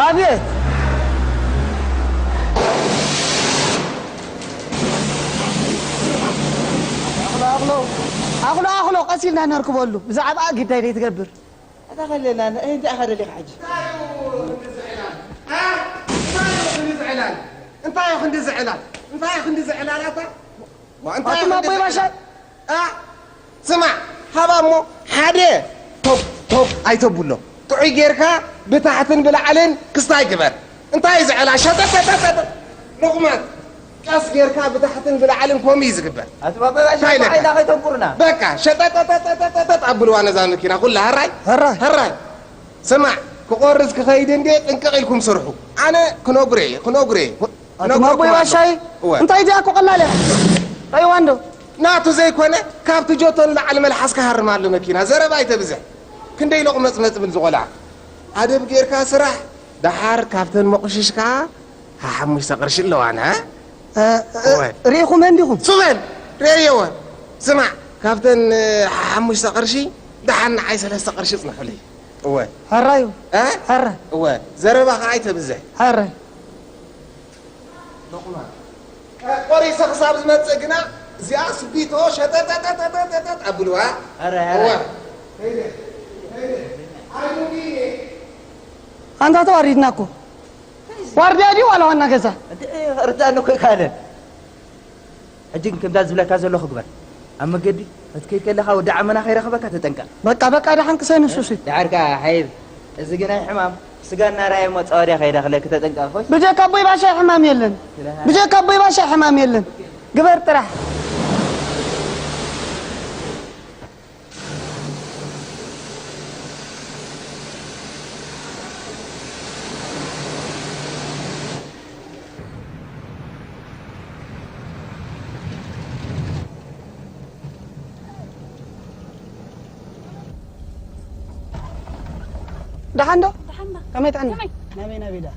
ኣቤት። ኣኽሎ፣ ኣኽሎ፣ ኣኽሎ፣ ኣኽሎ፣ ቀስ ኢልና ነርክበሉ። ብዛዕባ ግዳይ ደይ ትገብር። ኣታ ኸለና፣ እንታይ ኢኻ ደሊኻ ሕጂ? እንታይ እዩ ክንዲ ዝዕላል? እ? እንታይ እዩ ክንዲ ዝዕላል? እንታይ እዩ ክንዲ ዝዕላል? እንታይ እዩ ክንዲ ዝዕላል? ኣታ ማ፣ እንታይ እዩ ኣቱም ኣቦይ ባሻይ? እ? ስማዕ፣ ሃባ እሞ ሓደ ቶፕ ቶፕ ኣይተብሎ። ጥዑይ ጌርካ ብታሕትን ብላዕልን ክስታይ ግበር። እንታይ እዩ ዝዕላል? ሸጠጠጠጠጠ። ሎቕማት። ቀስ ጌርካ ብታሕትን ብላዕልን ከምኡ እዩ ዝግበር። ኣቲ ባባ ባሻ እንታይ ኢለካ? ዓይና ከይተንቁርና። በቃ፣ ሸጠጠጠጠጠጠጥ ኣብልዋ ነዛ መኪና ኩላ። ህራይ? ህራይ። ህራይ። ስማዕ፣ ክቆርስ ክኸይድ እንዴ ጥንቅቕ ኢልኩም ስርሑ። ኣነ ክነግሮ እየ፣ ክነግሮ እየ። ኣቲ ክነግረኩም ማቦይ ኣለኹ። ባሻይ፣ እወ። እንታይ እዚኣ እኮ ቀላል እያ። ራእይዋ እንዶ። ናቱ ዘይኮነ፣ ካብቲ ጆቶ ንላዕሊ መልሓስ ክሃርም ኣሎ መኪና። ዘረባ ኣይተብዝሕ። ክንደይ ሎቕመጽመጽ ብል ዝቖልዓ። ኣደብ ጌርካ ስራሕ፣ ደሓር ካብተን መቑሽሽ ከኣ ሓሙሽተ ቅርሺ ኣለዋን፣ እ? እ፣ እ፣ እወ። ርኢኹመን ዲኹም? ሱበል፣ ርእየወን። ስማዕ፣ ካብተን፣ እ፣ ሓሙሽተ ቅርሺ፣ ደሓን ንዓይ ሰለስተ ቅርሺ ጽንሑለይ። እወ። ሕራዩ። እ? ሕራይ። እወ። ዘረባ ከኣ ኣይተብዝሕ። ሕራይ። ሎቕማን። እ፣ ቆሪሰ ክሳብ ዝመጽእ ግና፣ እዚኣ ስቢቶ ሸጠጠጠጠጠጠጥ ኣብልዋ። ሕራይ፣ እወ። ሕራይ። ኣንታ ተዋሪድና እኮ። ዋርድያ ድዩ ዋላ ዋና ገዛ? እንደ-፣ እ፣ ርዳእኒ እኮ ይካለ። ሕጂ ግን ከምዛ ዝብለካ ዘለኹ ግበር። ኣብ መገዲ ክትከይድ ከለኻ ወዲ ዓመና ከይረኽበካ ተጠንቀቕ። በቃ፣ በቃ፣ ደሓን ቅሰኒ ሱሲ። ደሓር ከኣ ሓይብ፣ እዚ ግናይ ሕማም ስጋ እናረኣየ መጻወድያ ከይዳኽለኪ ተጠንቀቕ፣ ኮሽ? ብጀካ ኣቦይ ባሻይ ሕማም የለን። ስለሃ- ብጀካ ኣቦይ ባሻይ ሕማም የለን። ግበር ጥራሕ። ደሓን ዶ? ደሓን ዶ? ከመይ ጥዕና? ከመይ? ናበይ ናበይ ደኣ?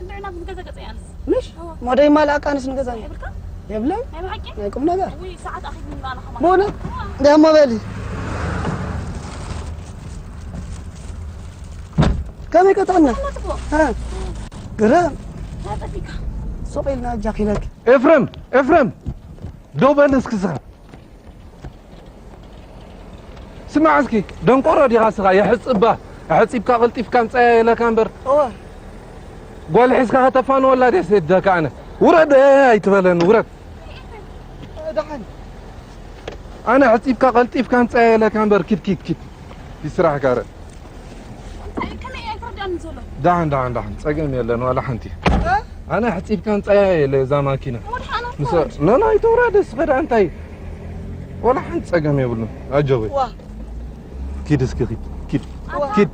እንታይ ናብ ገዛ ገጸ ያንስ? ምሽ? እወ። ሞደይ ማል ኣቃንስ ንገዛ። የብልካ? የብለይ? ናይ ብሓቂ? ናይ ቁም ነገር? ውይ፣ ሰዓት ኣኺሉ ንብላ ኣለኻ ማለት። ብእውነት? እወ። ደሞ በሊ። ከመይ ቀጥዕና? ጥዕና ጽቡቕ። እ። ግርም። እንታይ ጠፊካ? ሱቕ ኢልና እጃ ኪለክ። ኤፍረም፣ ኤፍረም፣ ደው በል እስኪ ስኻ። ስማዕ እስኪ፣ ደንቆሮ ዲኻ ስኻ? የሕጽባ፣ ኣሕጺብካ ቀልጢፍካ ምጻያ ኢለካ እምበር። እወ። ጓል ሒዝካ ከተፋንወላ ድየ ሰዲደካ ኣነ? ውረድ ኣይትበለኒ፣ ውረድ። ደሓን። ኣነ ኣሕጺብካ ቀልጢፍካ ምጻያ ኢለካ እምበር፣ ኪድ፣ ኪድ፣ ኪድ። ይስራሕ ጋር። እንታይ፣ ከመይ ኣይተረዳእን ዘሎ? ደሓን፣ ደሓን፣ ደሓን። ጸገም የለን፣ ዋላ ሓንቲ። እ? ኣነ ኣሕጺብካ ምጻያ ኢለ እዛ ማኪና። ወድሓና ምስ-፣ ትወርድ። ኖ፣ ኖ፣ ኣይትውረድ፣ እስኸ ደኣ እንታይ? ዋላ ሓንቲ ጸገም የብሉን። ኣጆኺ። ዋ። ኪድ እስኪ፣ ኪድ፣ ኪድ፣ ዋ። ኪድ።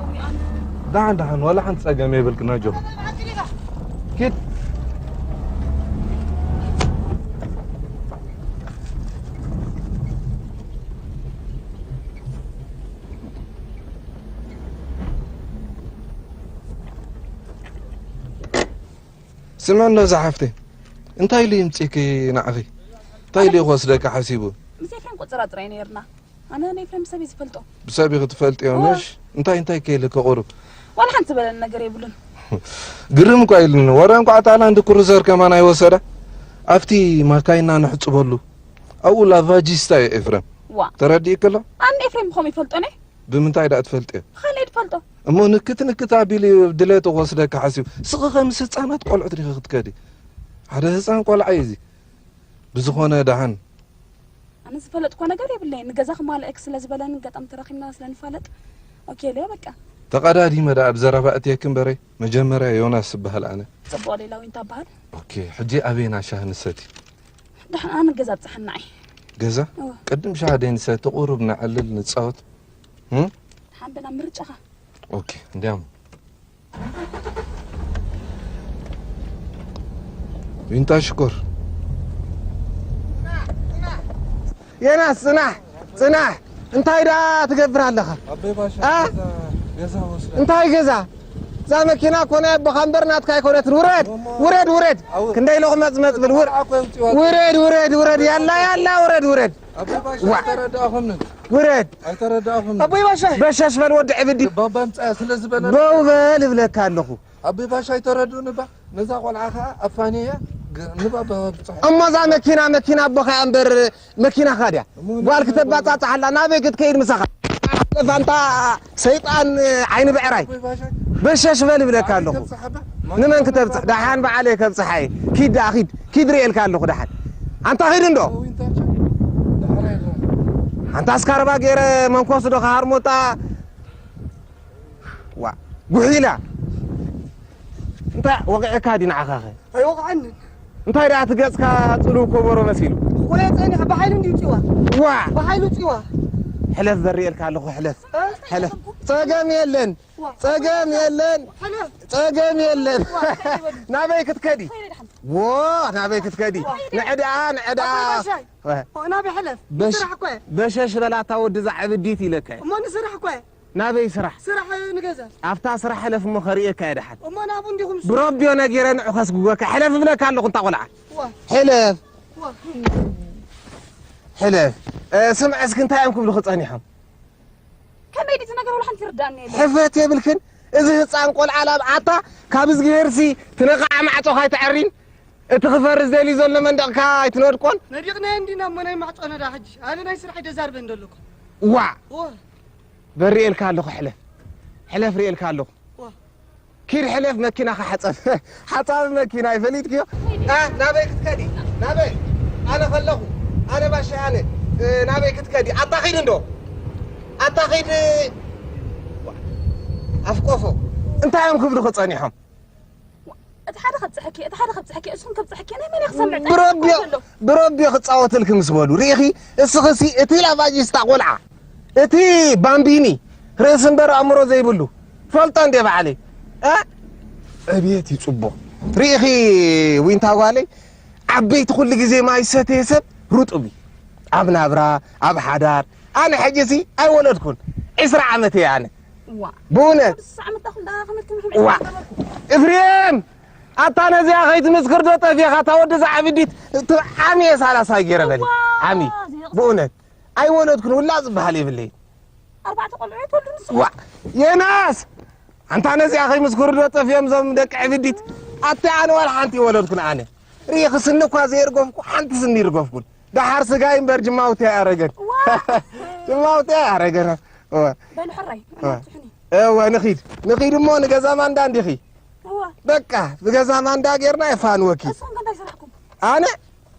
እውይ፣ ኣነ ደሓን፣ ደሓን፣ ዋላ ሓንቲ ጸገም የብልክን፣ ኣጆኺ። ኪድ። ስምዕኒ እዛ ሓፍተይ፣ እንታይ ኢሉ ይምጽእኪ ንዓኺ? እንታይ ኢሉ እዩ ክወስደኪ ሓሲቡ? ምስ ኤፍሬም ቁጽራ ጥራይ ነይርና። ኣነ ንኤፍሬም ብሰብ እየ ዝፈልጦ። ብሰብ ኢኺ ትፈልጥዮ እወ። ምሽ? እንታይ፣ እንታይ ከ ኢልኪ ቁሩብ? ዋላ ሓንቲ ዝበለኒ ነገር የብሉን። ግርም እኳ ኢሉኒ። ወረ እንኳዕ ታይላንድ ክሩዘር ከማን ኣይወሰደ። ኣብቲ ማካይና ንሕጽበሉ። ኣብኡ ላቫጂስታ እዩ ኤፍሬም። ዋ። ተረዲእኪ ኣሎ? ኣነ ኤፍሬም ብኸመይ ይፈልጦ እኔ? ብምንታይ ደኣ ትፈልጥዮ? ብኻልእ ድፈልጦ። እሞ ንክት ንክት ኣቢሉ እዩ ድሌቱ ክወስደካ ሓሲቡ። ስኺ ከምስ ህጻናት ቆልዑት ዲኺ ክትከዲ? ሓደ ህጻን ቆልዓ እዩ እዚ። ብዝኾነ ደሓን። ኣነ ዝፈለጥኩዎ ነገር የብለይን። ንገዛ ክማልእክ ስለ ዝበለኒ፣ ኣጋጣሚ ተራኺብና ስለ ንፋለጥ፣ ኦኬ ኢለዮ በቃ። ተቐዳዲመ ደኣ ኣብ ዘረባ እትየኪ እምበረይ፣ መጀመርያ ዮናስ እበሃል ኣነ። ጽቡቕ ሌላዊን እታ እበሃል። ኦኬ፣ ሕጂ ኣበይና ሻሂ ንሰቲ? ደሓን ኣነ ገዛ ኣብጽሓና እየ። ገዛ? እወ። ቅድም ሻሂ ደይ ንሰቲ፣ ቁሩብ ነዕልል፣ ንጻወት። እም? ደሓን በላ ምርጫኻ። ኦኬ፣ እንዲያም። ዊንታ ሽኮር። የናስ ጽናሕ፣ ጽናሕ። እንታይ ደኣ ትገብር ኣለኻ? ኣቦይ ባሻ፣ ኣ? ገዛ፣ ገዛ ወስዳ። እንታይ ገዛ? እዛ መኪና እኮ ናይ ኣቦኻ እምበር ናትካ ኣይኮነትን። ውረድ፣ እሞ ውረድ፣ ውረድ። ኣው-፣ ክንደይ ኢለኹ መጽመጽ ብል፣ ውር-፣ ቆልዓ እኮ የምጽዋ። ውረድ፣ ውረድ፣ ውረድ። ያላ፣ ያላ፣ ውረድ፣ ውረድ። ኣቦይ ባሻ፣ ዋ። ኣይተረዳእኹምንን። ውረድ። ኣይተረዳእኹምን። ኣቦይ ባሻ። በሸሽ በል ወዲ ዕብዲ። ባባ ምጻያ ስለ ዝበለ። በው በል እብለካ ኣለኹ። ኣቦይ ባሻ ኣይተረድኡን እባ። ነዛ ቆልዓ ኸኣ ኣፋንያ ግ-፣ ንባባ ብጽሑ። እሞ እዛ መኪና፣ መኪና ኣቦኻ እያ እምበር መኪናኻ ድያ? እሞ ጓል ንባባ ክተባጻጽሓላ ናበይ ክትከይድ ምሳኻ? ለፋንታ ሰይጣን ዓይኒ ብዕራይ። ኣቦይ ባሻ። በሸሽ በል እብለካ ኣለኹ። ኣበይ ከብጽሓ እባ? ንመን ክተብጽሕ? ደሓን በዓለይ ከብጽሓ እየ። ኪድ ደኣ ኪድ። ኪድ ርእየልካ ኣለኹ ደሓን። ኣንታ ኪድ እንዶ። ዊንታቸው። ደሓን ኣይረኸብኩን። ኣንታ ኣስካርባ ገይረ መንኮስ ዶ ክሃርሞጣ? ዋ፣ ጉሒላ። እንታይ ወቒዕካ ድዩ ንዓኻኸ? ኣይወቕዐንን። እንታይ ደኣ እቲ ገጽካ ጽሉው ኮቦሮ መሲሉ? ኾየ ጸኒሐ ብሓይሉ እንድዩ ጽዋ። ዋ! ብሓይሉ ጽዋ። ሕለፍ በሪኤልካ ኣለኹ፣ ሕለፍ። እ? ሕለፍ። ጸገም የለን። ዋ። ጸገም የለን። ሕለፍ። ጸገም የለን። ዋ፣ እንታይ ይበል? ናበይ ክትከዲ? ኸይደ ደሓን። ዎ፣ ናበይ ክትከዲ? ዋ። ንዕዳ፣ ንዕዳ። ኣቦይ ባሻይ። ዋ። ኦ፣ ናበይ ሕለፍ? በሽ-፣ ንስራሕ እኮ እየ። በሸሽ በላታ ወዲ እዛ ዕብዲት ኢለካ እየ። እሞ ንስራሕ እኮ እየ። ናበይ ስራሕ? ስራሕ ንገዛ። ኣብታ ስራሕ ሕለፍ እሞ ከርእየካ እየ ደሓን። እሞ ናብኡ እንዲኹም ስ- ብረቢዮ ነጊረ ንዑ ከስጉገካ። ሕለፍ እብለካ ኣለኹ እንታ ቆልዓ። ዋ። ሕለፍ። ዋ። ሕለፍ። እ፣ ስምዒ እስኪ እንታይ እዮም ክብሉኺ ጸኒሖም? ከመይ ድዩ እቲ ነገር? ወላ ሓንቲ ይርዳእኒ የለን። ሕፍረት የብልክን? እዚ ህጻን ቆልዓ ላብ ኣታ ካብ እዝግሄርሲ ትነቓዕ ማዕጾ ካይትዐሪን? እቲ ክፈርስ ደልዩ ዘሎ መንደቕካ ኣይትነድቆን? ነዲቕናዮ እንዲና እሞ ናይ ማዕጾ ነዳ ሕጂ። ኣነ ናይ ስራሕ ይደዛርበ እንደለኩ። ዋ! ዋ! በሪኤልካ ኣለኹ፣ ሕለፍ። ሕለፍ ሪኤልካ ኣለኹ። ዋ። ኪድ ሕለፍ፣ መኪናኻ ሓጸብ። ሓጻቢ መኪና እዩ፣ ፈሊጥክዮ? ኣ፣ ናበይ ክትከዲ? ናበይ? ኣነ ከለኹ፣ ኣነ ባሻ ኣነ፣ እ፣ ናበይ ክትከዲ? ኣታ ኪድ እንዶ። ኣታ ኪድ። ዋ፣ ኣፍቆፎ። እንታይ እዮም ክብሉኺ ጸኒሖም? እቲ ሓደ ከብጽሐኪ፣ እቲ ሓደ ከብጽሐኪ፣ እሱን ከብጽሐኪ፣ ናይ መን እየ ክሰምዕ? ብረቢዮ፣ ጸኒሑ ዘሎ። ብረቢዮ ክጻወተልኪ ምስ በሉ። ሪኢኺ? እስኽሲ እቲ ላቫጂስታ ቆልዓ፣ እቲ ባምቢኒ፣ ርእሲ እምበር ኣእምሮ ዘይብሉ። ፈልጦ እንዴ ባዕለይ። እ? ዕብየት እዩ ጽቡቕ። ሪኢኺ ዊንታ ጓለይ፣ ዓበይቲ ኩሉ ግዜ ማይ ዝሰተየ ሰብ ርጡብ እዩ። ኣብ ናብራ፣ ኣብ ሓዳር። ኣነ ሕጂሲ ኣይወለድኩን። ዕስራ ዓመት እየ ኣነ። ዋ። ብእውነት። ስሳ ዓመት ዳኹል ዳ ከመልክም ዋ። ኤፍሬም! ኣታ ነዚኣ ከይትምስክር ዶ ጠፊኻ? እታ ወዲ እዛ ዓብዲት ዓሚ እየ ሳላሳይ ገይረ በሊ። ዋ፣ ዓሚ። ዘይቕጽ- ብእውነት። ኣይወለድኩን፣ ውላድ ዝበሃል የብለይን። ኣርባዕተ ቆልዑ እየ ትወልዱ ንስኹም? ዋ። የናስ! ኣንታ ነዚኣ ከይምስክሩ ዶ ጠፊኦም እዞም ደቂ ዕብዲት? ኣቲ ኣነ ዋላ ሓንቲ ይወለድኩን ኣነ። ሪኢኺ ስኒ እኳ ዘይርገፍኩ፣ ሓንቲ ስኒ ይርገፍኩን። ደሓር ስጋይ እምበር ጅማውቲ ኣረገን። ዋ። ጅማውቲ ኣረገን። እወ። በሉ ሕራይ፣ እወ። ኣናትሑኒ። እወ፣ ንኺድ። ንኺድ እሞ ንገዛ ማንዳ እንዲኺ። እወ። በቃ፣ ብገዛ ማንዳ ጌርና የፋንወኪ። ንስኹም ከ እንታይ ስራሕኩም? ኣነ፣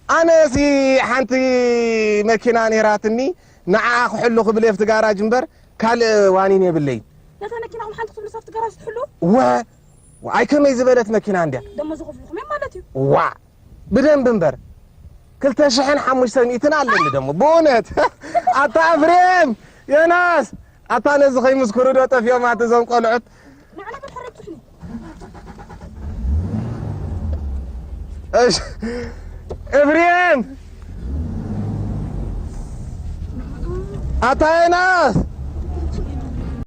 ኣነ ሲ ሓንቲ መኪና ኔራትኒ፣ ንዓኣ ክሕሉ ክብል እየ ኣብቲ ጋራጅ እምበር፣ ካልእ ዋኒን የብለይን። ነታ መኪናኹም ሓንቲ ክትብሉ ኣብቲ ጋራጅ ትሕሉ? ወ-፣ ዋይ፣ ከመይ ዝበለት መኪና እንድያ? ደሞ ዝኸፍልኹም እዮም ማለት እዩ። ዋ፣ ብደንብ እምበር። ክልተ ሽሕን ሓሙሽተ ሚእትን ኣለኒ ደሞ፣ ብእውነት። ኣታ ኣፍሬም፣ ዮናስ፣ ኣታ ነዚ ከይምስክሩ ዶ ጠፊኦም ኣቲ እዞም ቆልዑት? ንዓና ክትሕረድ ትሕኒ። እሺ፣ ኤፍሬም፣ ኣታ ዮናስ፣